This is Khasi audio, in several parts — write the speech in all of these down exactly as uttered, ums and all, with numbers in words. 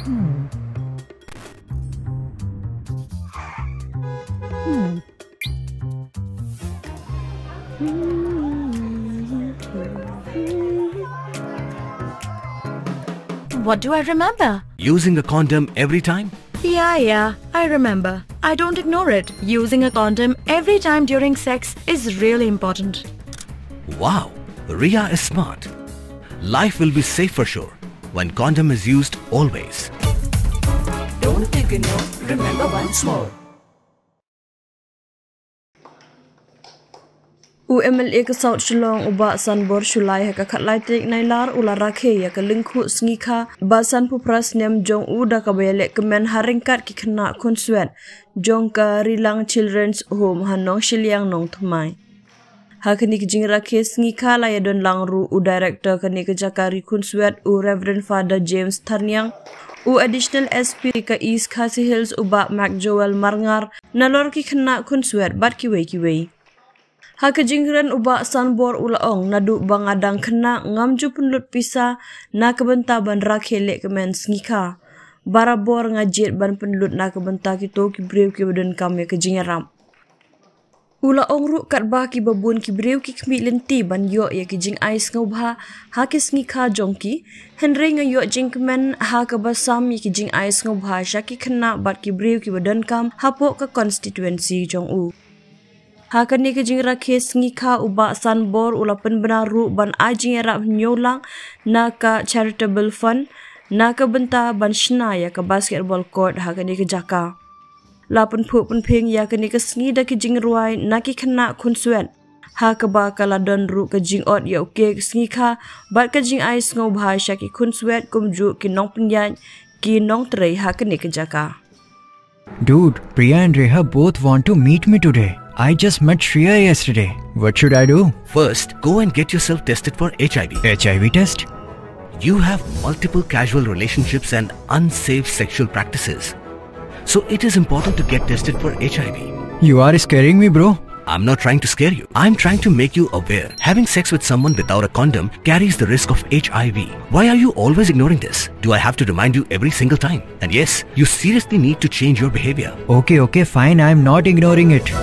What do I remember? Using a condom every time? Yeah, yeah, I remember. I don't ignore it. Using a condom every time during sex is really important. Wow, Ria is smart. Life will be safe for sure when condom is used always. Don't ignore, remember once more. U M L A ka South Shillong u Bah Sanbor Shullai ha ka khatlai tarik Nailar u la rakhe ïa ka lyngkhuh sngi kha ba sanphew phra snem jong u da kaba ïaleh kmen ha ryngkat ki khynnah khunswet jong ka Rilang Children's Home ha Nongshiliang Nongthymmai. Ha kane ka jingrakhe sngi kha la ïadon lang ruh u Director kane ka jaka ri khunswet u Reverend Father James Tharniang, u Additional S P ka East Khasi Hills u Bah Mac Joel Marngar, nalor ki khynnah khunswet bad kiwei kiwei. Ha ka jingkren u Bah Sanbor u la ong, naduh ba nga dang khynnah ngam ju pynlut pisa na ka bynta ban rakhe leh kmen sngi kha. Barabor nga jied ban pynlut na ka bynta kito ki briew kiba donkam ïa ka jingïarap. U la ong ruh katba kiba bun ki briew ki khmih lynti ban ïoh ïa ki jingai sngewbha ha ki sngi kha jong ki, hynrei nga ïoh jingkmen ha kaba sam ïa ki jingai sngewbha sha ki khynnah bad ki briew kiba donkam hapoh ka constituency jong u. Ha kane ka jingrakhe sngi kha u Bah Sanbor u la pynbna ruh ban ai jingïarap hynñiew lak na ka charitable fund na ka bynta ban shna ïa ka basketball court ha kane ka jaka. La pynphuh pynphieng ïa kane ka sngi da ki jingrwai na ki khynnah khunswet, ha kaba ka la don ruh ka jingot ïa u cake sngi kha bad ka jingai sngewbha sha ki khunswet kumjuh ki nongpynïaid, ki nongtrei ha kane ka jaka. Dude, Priya and Reha both want to meet me today. I just met Shreya yesterday. What should I do? First, go and get yourself tested for H I V. H I V test? You have multiple casual relationships and unsafe sexual practices. So it is important to get tested for H I V. You are scaring me, bro. I'm not trying to scare you. I'm trying to make you aware. Having sex with someone without a condom carries the risk of H I V. Why are you always ignoring this? Do I have to remind you every single time? And yes, you seriously need to change your behavior. Okay, okay, fine. I'm not ignoring it.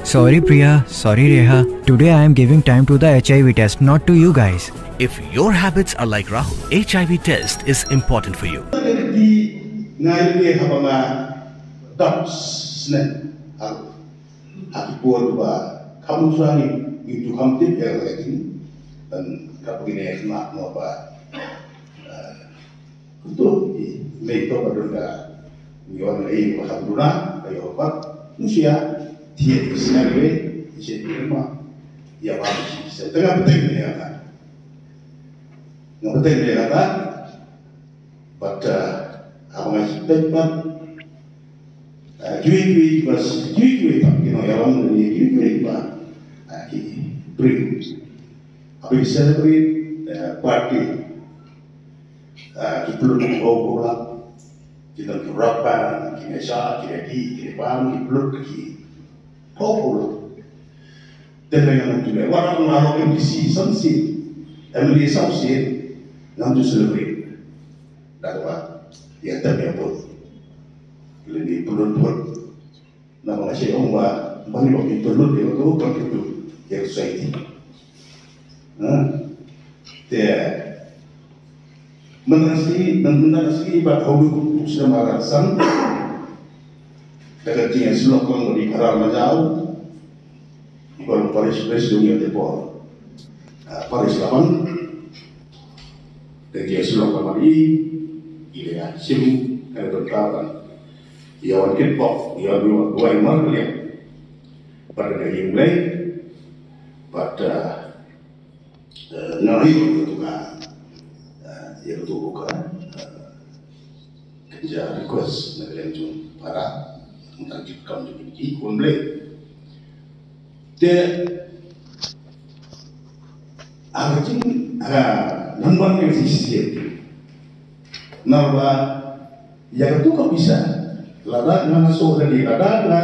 Sorry, Priya. Sorry, Reha. Today I am giving time to the H I V test, not to you guys. If your habits are like Rahul, H I V test is important for you. Di ngai ni haba nga dap sne. Ha ki por ba kham shuwa ngi, ngi ju kham tip ïa ka kin. Dan ka pagine khna no ba. Kutu i mei to ba dun ka ngi wan ei ba kham duna ka yo ba nusia. Tie sne we ise ma. Ïa ba se tengah peteng ïa ka. Nga peteng ïa ka. But uh, haba nga sdang pat uh, kiwei kiwei ba kiwei kiwei pat ki nongïalam ne kiwei kiwei ba uh, ki bring. Haba ki celebrate uh, party uh, ki pynlut ko ko la ki dang ki rock band, ki nesha, ki ready, ki bam, ki pynlut ki ko ko la. Te leng ngam tu le. Wa ngam ngam M D C sam si. M D C sam si. Ngam tu celebrate. Da ba. Ya ta ya pun. Leni pun pun. Na ba shi ong ba. Ba ni ba ki pun dia tu ba ki tu. Ya society. Ha. Te. Menasi, menasi ba hulu sema rasan. Daga jingïasyllok lang bad i Kharar Majau, i Kharar Parish President ïa te por. Ah, Parish Laban, daga jingïasyllok lang bad i, i leh ïa shim, ka dei bynta ban ïa wan kitbok, ïa wan ïa wan duwai mar liang. Bad daga ïing Blei, bad, ah, Eh, nga ri ïa katu ka, eh, ïa katu ka, eh, ka ja request na ka liang jong para, tang ki kam jong ki, ki Khublei. Te, ah, ka jing, ah, nambar ka shisien. Nambar Ïa katu ka pisa, lada nga nga soh lane lada nga,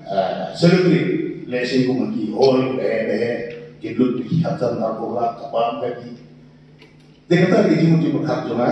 ah, celebrate, lehse kum ki hall, eh, eh, ki lut ki khamtam na ko la ka bam ka ki. Te kata ki jingmut jingpyrkhat jong nga.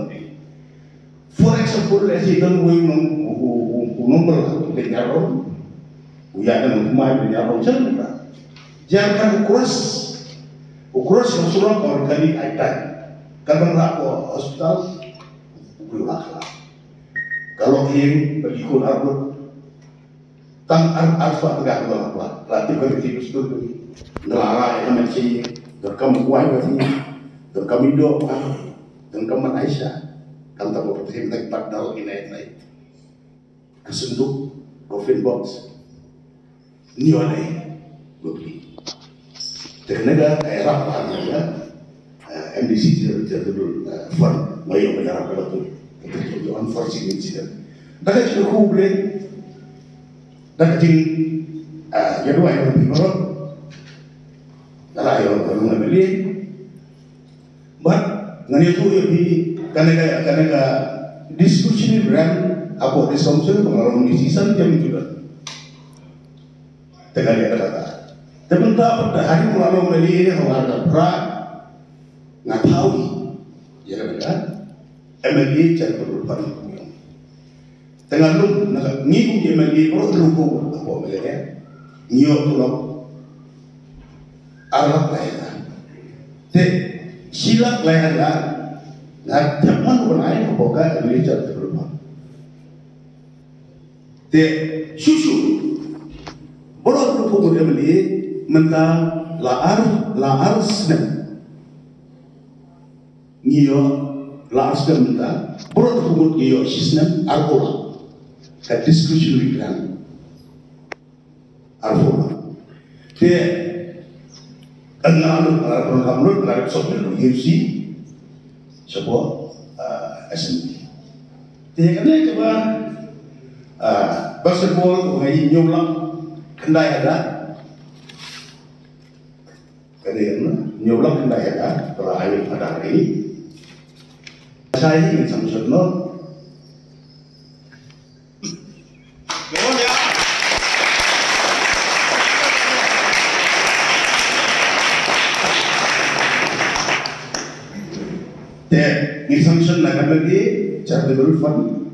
don. For example, let's say don wei u nong u nong bel u le nyarong u ya don mai le nyarong chen ka. Jang kan cross u cross yang surang ko kali ai tai. Kan ban ra ko hospital u la kala. Kalau ing pergi kun arbut tang ar ar fa tengah ko la la ti ko ti stul ko ni. Ngelara ya men si. Dur kam kuai ko ti. Dur kam indo ko. Dur kam man Aisha. Kam ta ko ti tak pat dal inai inai. Ka senduk coffin box. Ni wan ai. Ko ti. Te kane ka ai rap ba ne ka. MDC charitable fund mai yo mai rap ba tu. Te ki on for signature. Da ka chu ku ble. Da ka tin ya duai ba pi ro. Da la yo ba ngai beli. But ngan ïathuh ïa phi kane ka kane ka discussion brand hapoh District Council ba nga long ni season jam juga. Te kane ka kata. Te mynta pat hari ba nga long M L A ha war ka pra nga thaw ïa kane ka M L A charitable fund. Te nga lum na ka ngi kum ki M L A bro lum ko ko ko M L A ngi yo ko lo. Ar lak lai na te shi lak lai na nga tap man ko nai ko ka M L A charitable fund. Te shu shu bro lum ko ko M L A mynta la ar la ar snem. Ngi ïoh la ar snem mynta, bro da kumut ngi ïoh shi snem ar kola. Ka discretionary grant ar kola. Te kan nga anu ar kola kamlut ar sok bil U C. Sabo Assembly. Te kane kaba, ah, basketball kaba ngi hynñiew lak khyndai hajar. Kane hynñiew lak khyndai hajar, kaba la ai hajar ri. Sa hi ngin sanction noh. Te ngi sanction na ka bynta charitable fund.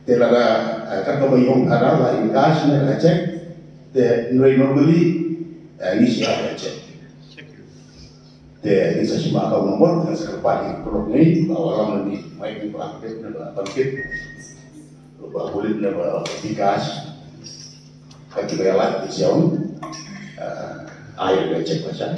Te lada, eh, katba ïong hajar la in cash ne la check. Te hynrei normally, eh, ngi shu ai check. Te ngi sa shim account number, te ngi sa kyrpad ïa ki paralok ngi ba wallam na ngi, mai ngi ba kit ne ba bangkit, ba bulit ne ba bikash. Ka kiba ïalait ki sha, eh, ai ïa ka check ba sha.